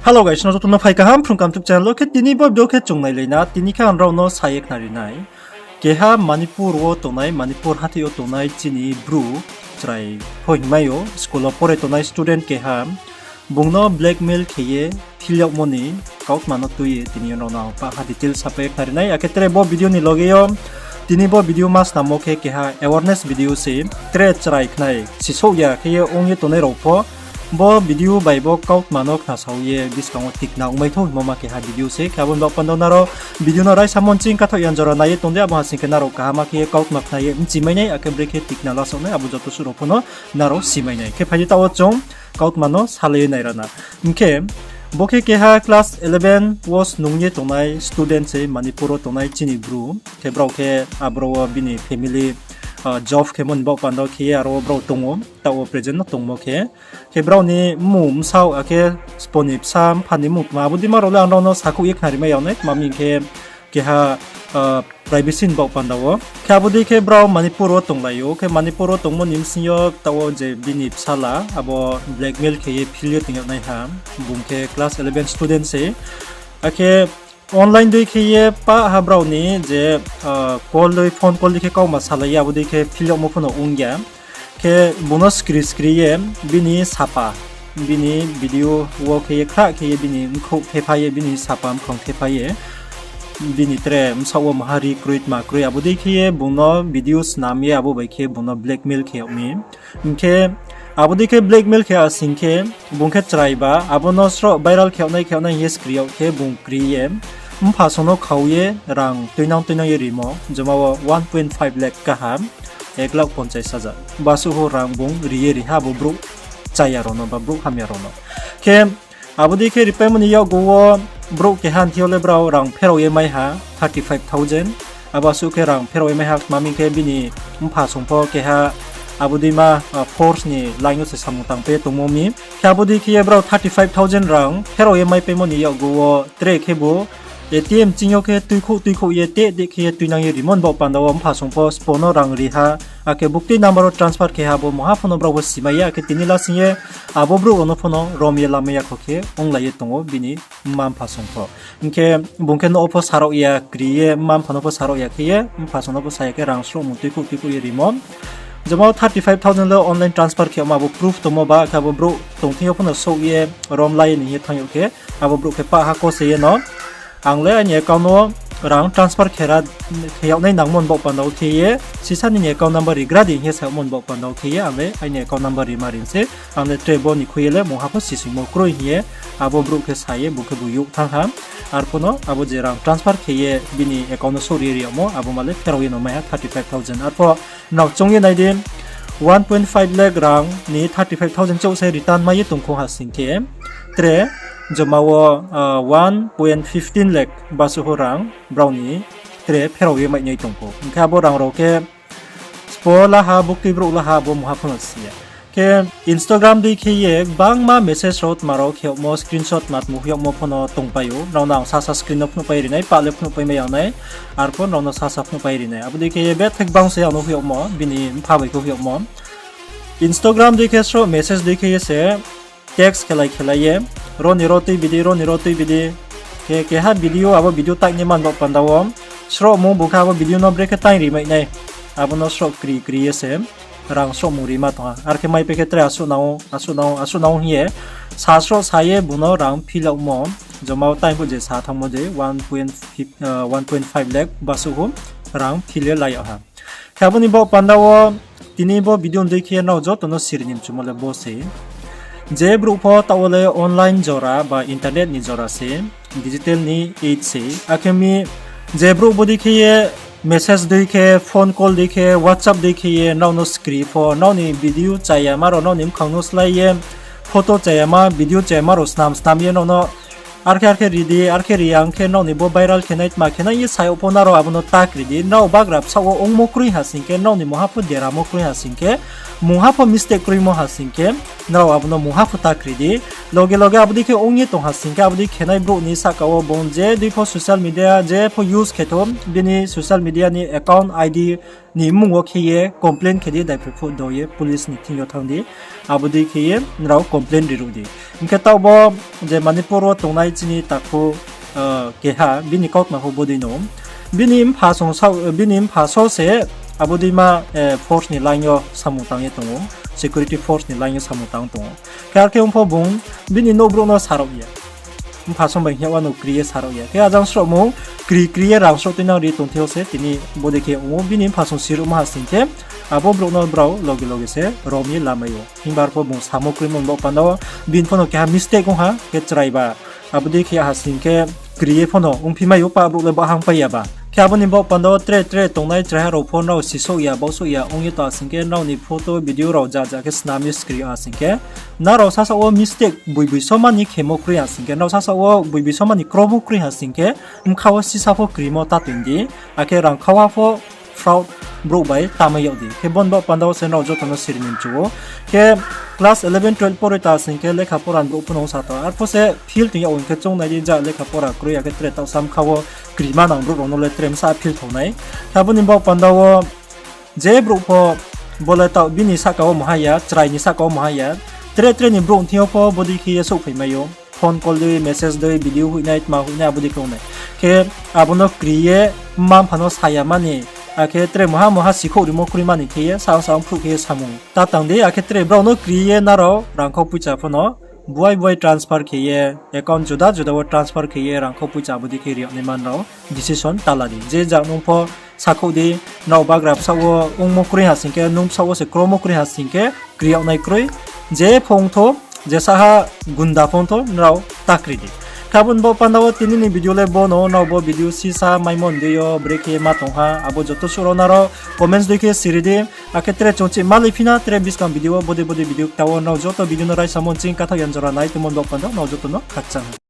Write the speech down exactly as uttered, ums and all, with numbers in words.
Hello guys, nrao joto no phai kaham Phrung Kaham YouTube channel wo. Khe tini bo video khe chung nailai na, tini khe ang nrao no sa ye khnari nai. Keha Manipur wo tongnai, Manipur hathái yo tongnai chini Bru chrai pho hingmai ou, school wo pore tongnai student keha, bung no blackmail khe ye phil yagmo ni kautma no tui ye tini yo nrao no ang pah ha detail sapai ye khnari nai. Akhe tre bo video ni loge yo, tini bo video ma snammo khe keha awareness video se, tre chrai khnai sisouh ya khe ye ong ye tongnai rao pho bo video bai bo kautma no khnasao ye buskang wo tikna ongmai thou hingmo ma keha video se. Khe abo ni baoh panda nrao video no raisa monching kathaoh yan jora nai ye tong di, abo ha sing khe nrao kaham khe ye kautma khnai ye mchimai nai, akhe brekhe tikna lasao nai, abo joto suh rao pho no nrao simai nai. Khe phai di taoh wo chung kautma no salai ye nai ra na. Hing khe bo khe keha class eleven wo snung ye tongnai student se, Manipur wo tongnai chini Bru. Khe brao khe abro wo bini family job khemo ni baoh panda khe ye aro wo brao tong ou, taoh wo present no tongmo khe. Khe brao ni mmung bsaoh akhe spo ni bsa mpha ni mmung tma abo dei ma rao le ang nrao no sakhouh ye khnari mai yag nai, tma hing khe keha privacy ni baoh panda wo. Khe abo dei khe brao Manipur wo tonglai ou, khe Manipur wo tongmo ni bsing yo taoh wo je bini bsala abo blackmail khe ye phil ye tong yag nai ha, bung khe class eleven student se. Akhe online dei khe ye pah ha brao ni je call dei, phone call dei khe kauma salai ye abo dei khe phil yagmo pho no ong ya. Khe bung no skri skri ye bini sapa, bini video wo khe ye khrah khe ye bini mkhrouh thepha ye, bini sapa mkhang thepha ye, bini tre bsaoh wo maha ri kroi tma kroi abo dei khe ye bung no video snam ye abo bai khe bung no blackmail khe yag mi. Hing khe abo dei khe blackmail khe asing khe bung khe chrai ba, abo no sroh viral khe yag nai khe yag nai hing ye skri yag khe bung kri ye mpha song no khau ye rang tuinang tuinang ye rimo, joma wo one point five lakh kaha, ek lakh ponchais hajar basuh ho rang bung ri ye ri ha abo brouh chaya rao no ba brouh hamya rao no. Khe abo dei khe ripaimo ni yakgu wo brouh keha ni thing yo le brao rang pherao ye mai ha thirty five thousand. Abo asuh khe rang pherao ye mai ha, tma hing khe bini mpha song pho keha abo dei ma force ni line yo se samung tangpai ye tongmo mi. Khe abo dei khe ye brao thirty five thousand rang pherao ye maipaimo ni yakgu wo tre khebu A T M ching yo khe tuikhouh tuikhouh ye teh teh khe ye tuinang ye rimo ni baoh panda wo mpha song pho spo no rang ri ha, akhe buktui number wo transfer khe ha, abo mungha pho no brao bo simai ya, akhe tini lasing ye abo brouh rao no pho no rom ye lamai ya kho khe onglai ye tong ou bini mma mpha song pho. Hing khe bung khe nouh wo pho sarao ya, kri ye mma mpha no pho sarao ya khe ye, mpha song no pho sa ya khe rang srohmung tuikhouh tuikhouh ye rimo. Joma wo thirty five thousand le online transfer khe yagmo abo proof tongmo ba, khe abo brouh tong thing yo pho no souh ye rom lai ye ni hing ye thanng yag khe, abo brouh khe pah ha ko se ye no, ang le aini account wo rang transfer khe ra, khe yag nai nangmo ni baoh panda wo khe ye, sisa nini account number rigra di hing ye sa yagmo ni baoh panda wo khe ye, ang le aini account number rima ri se, ang le tre bo ni khui ye le mungha pho sisoingmo kroi hing ye, abo brouh khe sa ye bung khe bu youh thanng ha. Arphuh no abo je rang transfer khe ye bini account no souh ri ye ri yagmo, abo ma le pherao ye no mai ha thirty five thousand. Arphuh nrao choung ye nai di, one point five lakh rang ni thirty five thousand chouh se return mai ye tong khou ha sing khe, tre joma wo one point fifteen lakh basuh ho rang brao ni tre pherao ye mainai tong khou. Hing khe abo rang rao khe spo la ha, buktui brouh la ha, abo mungha pho no si ya. Khe Instagram dei khe ye gbangma message rao tma rao khe yagmo, screenshot tma tma hoih yagmo pho no tongpai ou. Nrao no ang sasa screen no phnuhpai ri nai, pah le phnuhpai mai yag nai. Arphuh nrao no sasa phnuhpai ri nai. Abo dei khe ye bethe gbang se ang no hoih yagmo, bini mpha bai khe hoih yagmo. Instagram dei khe sroh message dei khe ye se text khelai khelai ye, ro ni ro tuibi di, ro ni ro tuibi di. Khe keha video, abo video tainai man baoh panda wo srohmung bung khe abo video no brekhe taing ri mai nai. Abo no sroh kri kri ye se rang srohmung rima tong ha. Are khe maipai khe tre asuh nang ou, asuh nang ou, asuh nang ou hing ye sa sroh sa ye bung no rang phil yagmo. Joma wo taing phuh je sa thanngmo je one point five lakh basuh ho rang phil ye lai yag ha. Khe abo ni baoh panda wo tini bo video ni dei khe nrao joto no siri ni mchumo le bo se. Je brouh pho taoh wo le online jora ba internet ni jora se, digital ni age se. Akhe mi je brouh bo dei khe ye message dei khe, phone call dei khe, WhatsApp dei khe ye nrao no skri pho, nrao ni video chayama rao, nrao ni mkhang no slái ye photo chayama, video chayama rao snam snam ye nrao no are khe are khe ri di, are khe ri ya, hing khe nrao ni bo viral khe nai tma khe nai ye sa yag pho nrao abo no ta kri di. Nrao bagra bsaoh wo ongmo kroi ha sing khe, nrao ni mungha pho deramo kroi ha sing khe, mungha pho mistake kroimo ha sing khe, nrao abo no mungha pho ta kri di. Loge loge abo dei khe ong ye tong ha sing khe, abo dei khe nai brouh ni sahka wo bung je dei pho social media je pho use khe thou, bini social media ni account I D ni mmung wo khe ye complain khe di, daiphroi phuh do ye police ni thing yo thanng di. abo dei khe ye nrao complain ri ruh di. Hing khe taoh bo je Manipur wo tongnai chini takhu keha, bini kautma pho bodei no. Bini mpha song sao, bini mpha so se abo dei ma force ni line yo samung tang ye tong ou, security force ni line yo samung tang tong ou. Khe ar khe ong pho bung bini nouh brouh no sa rao ya. Mpha song bai hing ya, uano kri ye sa rao ya. Khe ajang srohmung, kri kri ye rang sroh tuinang ri tong thing yo se tini bodei khe ong ou. Bini mpha song si ruhmo ha sing khe, abo brouh no brao loge loge se rom ye lamai ou. Himba ar pho bung samo kroimo ni baoh panda wo, bini pho no keha mistake ong ha, khe chrai ba abo dei khe ha sing khe, kri ye pho no ongphi mai ou, pa brouh le bahang pai ya ba. Khe abo ni baoh panda wo tre tre tongnai chraiha rao pho nrao sisouh ya, baohsouh ya ong ye tong ha sing khe, nrao ni photo, video rao ja ja khe snam ye skri ha sing khe, nrao sasaoh wo mistake boiboi soma ni khemo kroi ha sing khe, nrao sasaoh wo boiboi soma ni kromo kroi ha sing khe, bkha wo sisa pho krimo ta toing di, akhe rangkhauha pho fraud brouh bai tamai yag di. Khe bo ni baoh panda wo se nrao joto no siri ni mchu ou. Khe class eleven, twelve pore ta sing khe lekha pora ni brouh pho no ong sa tong. Arphuh se fail toing yag ou hing khe choung nai di, ja lekha pora kroi ya khe tre taoh sa bkha wo krima nang brouh rao no le tre bsa fail thao nai. Khe abo ni baoh panda wo je brouh pho bo le taoh bini sahka wo maha ya, chrai ni sahka wo maha ya, tre tre ni brouh thing yo pho bodei khe ye souhphai mai ou. Phone call dei, message dei, video hoihnai, tma hoihnai, abo dei khe ong nai. Khe abo no kri ye mma mpha no sa ya mani, akhe tre maha maha sikhouh rimo kroi mani khe ye, sa sa ongphruh khe ye samung ta tang di, akhe tre brao no kri ye nrao rangkhau poicha pho no buai buai transfer khe ye, account juda juda wo transfer khe ye rangkhau poicha abo dei khe ri yag nai ma nrao decision ta la di. Je jak nung pho sakhouh di, nrao bagra bsaoh wo ongmo kroi ha sing khe, nung bsaoh wo se kromo kroi ha sing khe, kri yag nai kroi. Je pho ong thou, je saha gunda pho ong thou, nrao ta kri di. Khe abo ni baoh panda wo tini ni video le bo no, nrao bo video sisa maimo ni dei yo brekhe ma tong ha, abo joto suh rao nrao comments dei khe siri di. Akhe tre chung chih malai phi na, tre buskang video wo bodei bodei video kta wo, nrao joto video no raisamo nching kathaoh yan jora nai tongmo ni baoh panda wo nrao joto no khakchang.